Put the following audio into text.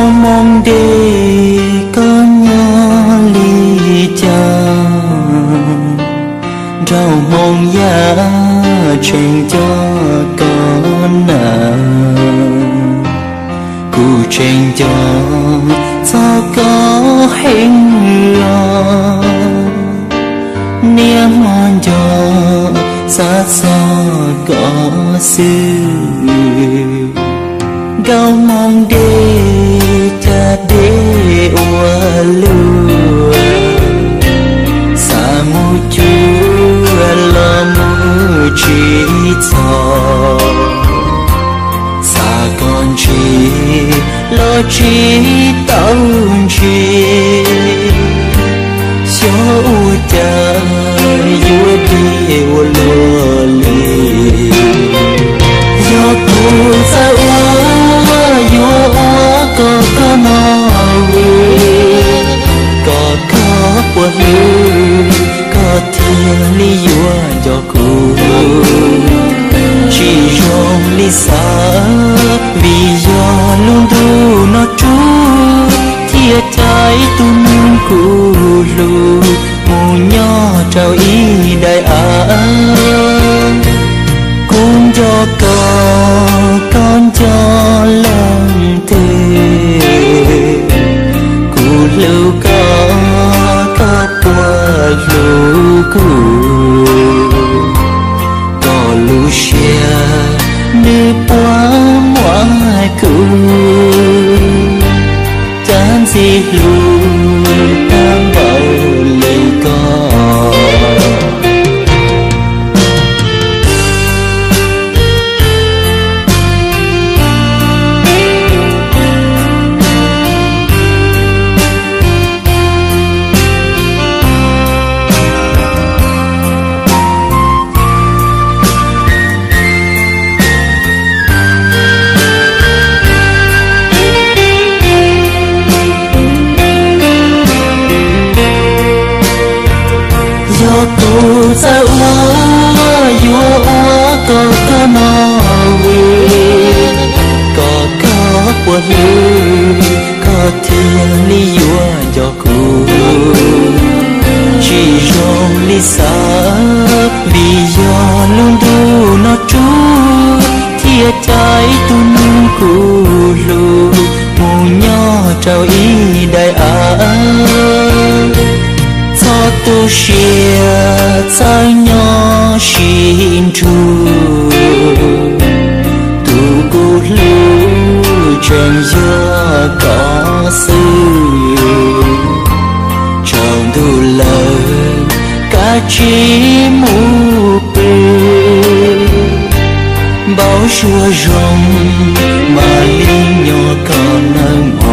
Moo dej koj nyob li cas, nraug Hmoob Yaj tseem nco koj na. Kuv tseem nco txog koj heev os, niaj hmo nco xav txog koj xwb. Nkauj moo dej cas dej ua luaj, xav mus cuag los mus tsis txog, xav koj ntsis los tsis tau ntsis. Xyov ua cas yuav dej ua luaj li. Yog kuv txawj ua, yuav ua kom koj noj vwm, kom koj puas hlwb, koj thiaj li yuav nco kuv. Tsis zoo li xav, vim yog lub ntuj no tsuj, thiaj cais tus neeg kuv hlub mus nyob rau ib daim av. Kuv nco koj, koj nco leej twg, kuv hlub koj, koj puas hlub kuv. Koj lub siab nws puas muab kuv, cas ntxim hlub tag npaum li koj. Yog kuv txawj ua, yuav ua kom koj noj vwm, kom koj puas hlwb, koj thiaj li yuav nco kuv. Tsis zoo li xav, vim yog lub ntuj no tsuj, thiaj cais tus neeg kuv hlub mus nyob rau ib daim av. Txhob tu siab, txawj nyob sib nrug, tus kuv hlub tseem yog koj xwb. Tsaus ntuj lawm, kav tsij mus pw, npau suav zoo, mam li nyob koj nawb mog.